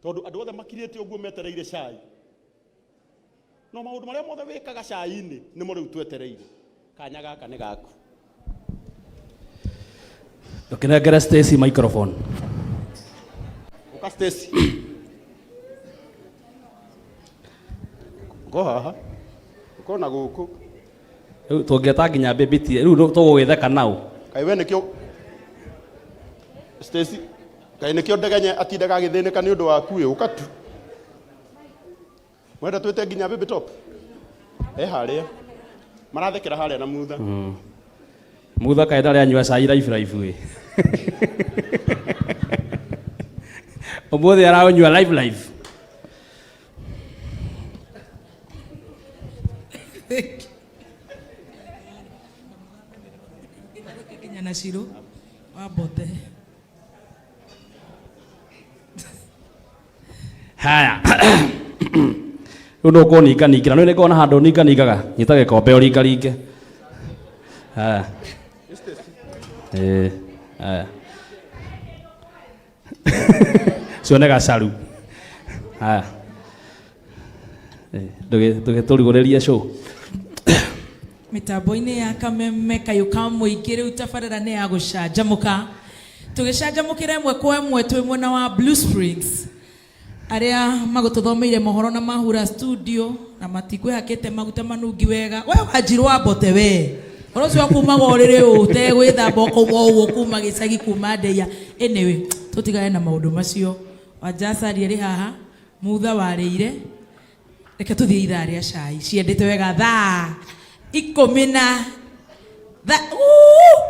Tondũ andũ othe makirĩte ũguo metereire cai. No maũndũ marĩa mothe wĩkaga cai-inĩ nĩmo rĩu twetereire. Kanya gaka nĩ gaku. Ndũkĩnengere Stacy microphone. Ũka Stacy. Ngo haha. Ũka ona gũkũ. Rĩu tũngĩeta nginya baby T, rĩu tũgũgĩtheka naũ. Kaĩ we nĩkĩo Stacy, kaĩ nĩkĩo Ndegenye atindaga agĩthĩnĩka nĩ ũndũ waku ĩ, ũka tu. Mwenda twĩte nginya baby top? E harĩa. Marathekera harĩa na Mutha. Mutha kaĩ ndarĩ anyua cai live live ĩ. Ũmũthĩ araũnyua live live. Nginya na Shiro wa Mbote. Haya. Rĩu nũ ũkũninganingĩra nĩ nĩngona handũ ninganingaga nyita gĩkombe ũringaringe. Haya. Ĩĩ, haya. Cione gacaru. Haya. Ndũgĩtũrugũrĩrie show. Mĩtambo-inĩ ya Kameme kayũ ka mũingĩ rĩu tabarĩra nĩ ya gũcanjamũka. Tũgĩcanjamũkĩra ĩmwe kwa ĩmwe twĩ mwena wa Blue Springs. Arĩa magũtũthomeire mohoro na mahura studio na matikwĩhakĩte maguta manungi wega. We Wanjirũ wa Mbote we. Ũhoro ũcio wa kumaga ũrĩrĩ ũũ ũtegwĩthamba ũkauma ũguo kuma gĩcagi kuma Ndeia. Anyway, tũtigane na maũndũ macio. Wanjacari arĩ haha, Mutha warĩire. Reke tũthiĩ ithaa rĩa cai ciendete wega thaa ikũmi na tha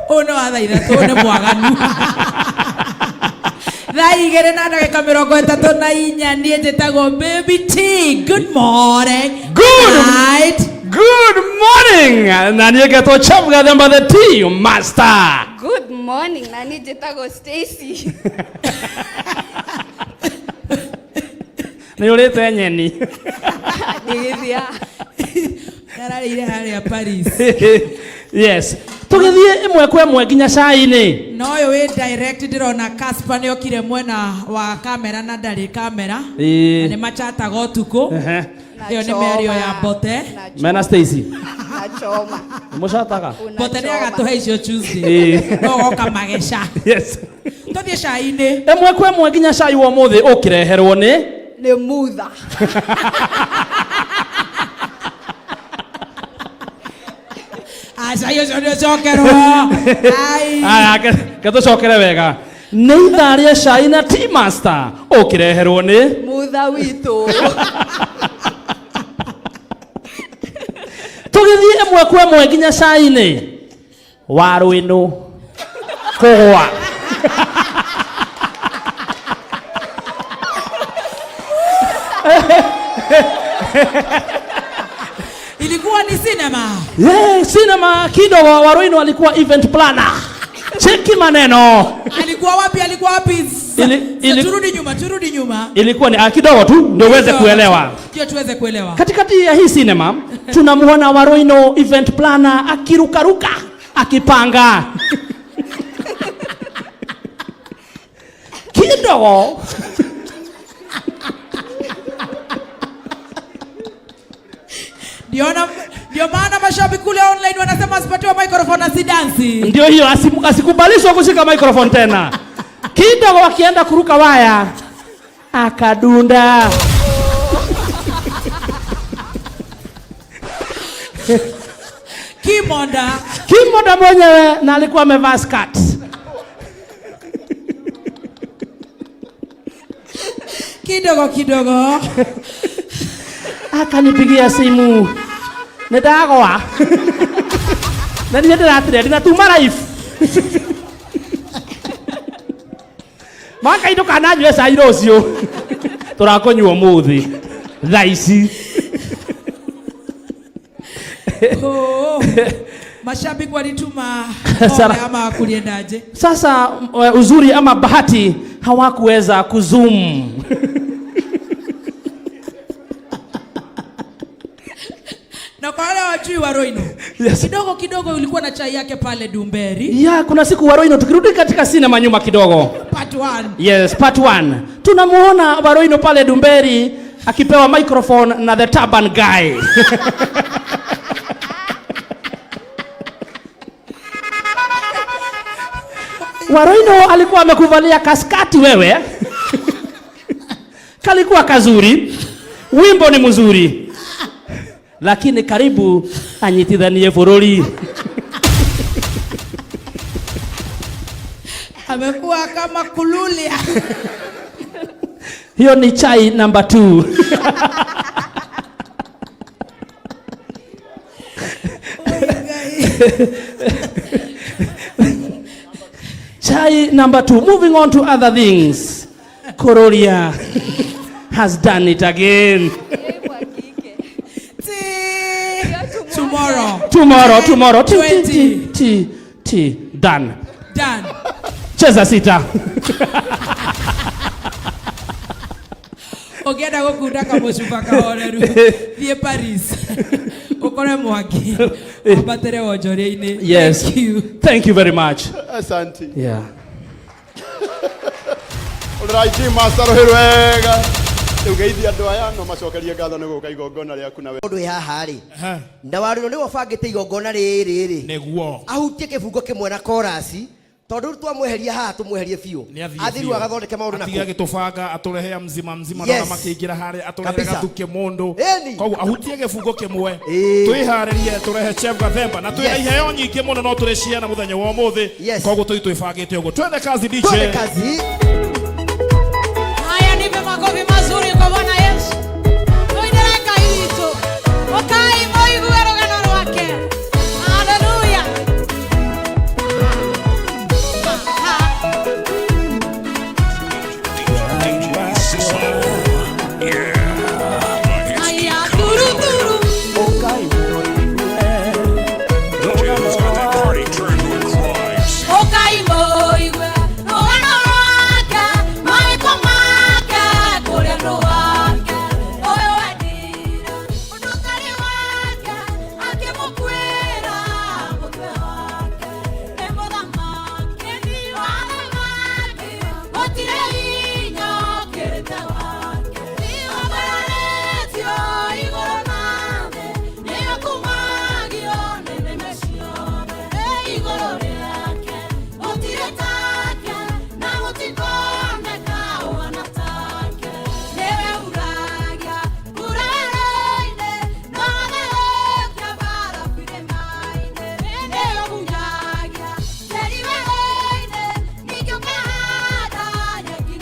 ũyũ nĩ wa thaa ithatũ ũyũ nĩ mwaganu 2:34 niĩ njĩtagwo Baby T. Good morning. Good night. Good morning. Na niĩ ngetwo Chef Gathemba the Tea Master. Good morning, na niĩ njĩtagwo Stacy. Nĩ ũrĩte nyeni. Ndigithia. Ararĩire harĩa Paris. Yes. Tũgĩthiĩ ĩmwe kwa ĩmwe nginya cai-inĩ. Na ũyũ wĩ direct ndĩrona Casper nĩ okire mwena wa kamera na ndarĩ kamera. Ĩĩ. Na nĩ machataga ũtukũ. Ehe. Ĩyo nĩ mĩario ya Mbote. Mena Stacy. Na choma. Nĩ mũcataga? Mbote nĩ agatũhe icio Tuesday. Ĩĩ. No goka mageca. Yes. Tũthiĩ cai-inĩ. Ĩmwe kwa ĩmwe nginya cai wa ũmũthĩ ũkĩreherwo nĩ Nĩ Mutha. Cai ũcio nĩ ũcokerwo. Ai. Aya, ke tũcokere wega. Nĩ ithaa rĩa cai na Tea Master ũkĩreherwo nĩ Mutha witũ. Tũgĩthiĩ ĩmwe kwa ĩmwe nginya cai-inĩ. Waru ĩno kũgwa. Ilikuwa ni cinema. Yeah, cinema kidogo. Waru ĩno alikuwa event planner. Cheki maneno. Alikuwa wapi? Alikuwa wapi? Turudi nyuma, turudi nyuma. Ilikuwa ni kidogo tu ndio uweze kuelewa. Ndio tuweze kuelewa. Katikati ya hii cinema tunamuona Waruino event planner akirukaruka akipanga. Kidogo. Ndio maana mashabiki kule online wanasema asipatiwe microphone asidansi. Ndio hiyo, asikubalishwe kushika microphone tena. Kidogo akienda kuruka waya akadunda. Kimonda. Kimonda mwenyewe na alikuwa amevaa skirt. Kidogo kidogo. Akanipigia simu. Nĩndagwa. Na niĩ ndĩratire, ndĩratuma live. Maka ndũkananyue cai rũciũ. Tũrakũnyua ũmũthĩ. Thaa ici. Oh, mashabiki walituma Sara. pole ama kuliendaje? Sasa uzuri ama bahati hawakuweza kuzoom. Na kwa wale wajui Waroino, Yes. kidogo kidogo ulikuwa na chai yake pale Dumberi. Ya, kuna siku Waroino tukirudi katika sinema nyuma kidogo. Part 1. Yes, part 1. Tunamuona Waroino pale Dumberi akipewa microphone na the turban guy. Waroino alikuwa amekuvalia kaskati wewe. Kalikuwa kazuri. Wimbo ni mzuri. Lakini karibu anyitithanie bũrũri. Amekuwa kama kululia. Hiyo ni chai number 2. Chai number 2. Moving on to other things. Kororia has done it again. Tomorrow. Tomorrow, tomorrow. T, T, 20. T, T, T. Done. Done. Cheza sita. Ũngĩenda gũkunda kamũcuba kahoreru thiĩ Paris ũkore mwaki wambatĩre wonjoria-inĩ. Yes. Thank you. Thank you very much. Asante. Yeah. Alright, master rũhĩ rwega. Rĩu geithia andũ aya no macokerie ngatho nĩ gũka igongona rĩaku nawe. Mũndũ wĩ haha rĩ na warũno nĩwe ũbangĩte igongona rĩrĩ rĩ Nĩguo. Ahutie kĩbungo kĩmwe na korasi tondũ rĩu twamweheria haha tũmweherie biũ Nĩ athiĩ athiĩ rĩu biũ. agathondeke maũndũ Atige nako agĩtũbanga atũrehe mzima mzima Yes. ndona makĩingĩra harĩa atũrehe Kabisa. gathuke mũndũ Ĩni. koguo ahutie gĩbungo kĩmwe Ĩĩ. twĩharĩrie tũrehe Chef Gathemba na twĩna Yes. iheo nyingĩ mũno no tũrĩ ciana mũthenya wa ũmũthĩ Yes. koguo tũi twĩbangĩte ũguo twende kazi DJ. Twende kazi. Haya, nipe makofi mazuri kwa Bwana Yesu. Tuendelee itu. Ukai moigue rugano rwake. Haleluya. Haya, turu turu. Ukai moigue rugano rwake. Maiko make kũrĩa andũ ake. Ũyũ wendire ũndũ ũtarĩ wake, akĩmũkuĩra mũtwe wake. Nĩ mũthamaki wa athamaki, gũtirĩ hinya ũkĩrĩte wake. Nĩwambararĩtio igũrũ na thĩ, nĩakumagio nĩ nĩmĩ ciothe. Igũrũ rĩake gũtirĩ take, na gũtikoneka ũhana take. Nĩwe uragia mbura werũ-inĩ, na agatherũkia barafu irĩma-inĩ. Nĩwe ũmunyagia tĩri werũ-inĩ, ningĩ ũkahanda nyeki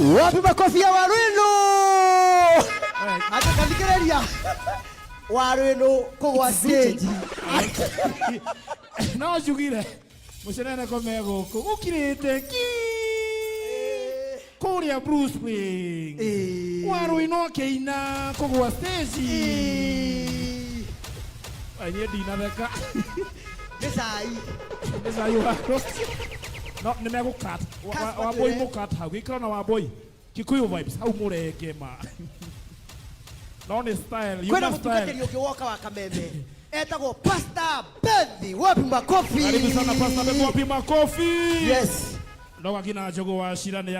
Wapi makofi ya Warwino? Atakathikĩrĩria Warwino kũgwa stage. No njugire mũcenene ko me gũkũ gũkirĩte ki kũrĩa Blue Spring. Warũinũ akĩina kũgwa stage. Ai, niĩ ndinatheka. Nĩ cai. Nĩ cai wa rũciũ. No nĩ megũkat Casper wambui twĩre. Mũkat hau gĩikaro na wambui Kikuyu vibes hau mũrenge ma no nĩ style Kwĩna yuma style. mũtungatĩri ũngĩ woka wa Kameme etagwo Pastor Bethi. Wapi makofi? Karibu sana Pastor Bethi, wapi makofi? Yes. Ndoga kina Njogu wa Cira nĩ